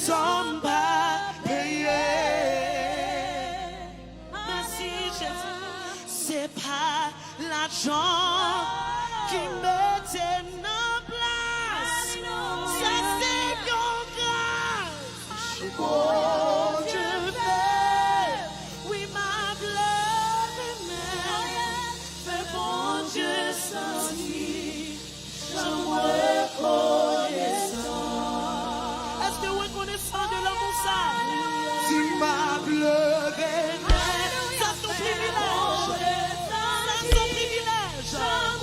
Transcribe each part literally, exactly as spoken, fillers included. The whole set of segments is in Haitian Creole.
Sòm pa peye. Mèsi, Jezi. Se pa lajan ki mete nan plas. Sa se yon gras. Bondye fè. Wi, m ap leve men. Fè Bondye santi. Èske w rekonesan de lanmou sa? Si m ap leve men. Sa se yon privilèj. Sa se yon privilèj. Nan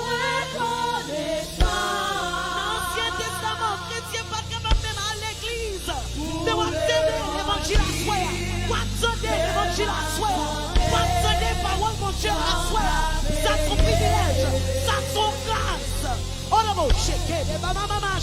Ansyen Testaman, kretyen pa t kapab menm al legliz. Men w ap tande levanjil aswè a. W ap tande levanjil aswè a. W ap tande pawòl Bondye aswè a. Sa se yon privilèj. Sa se yon gras. Onobo, cheke, de ba mama,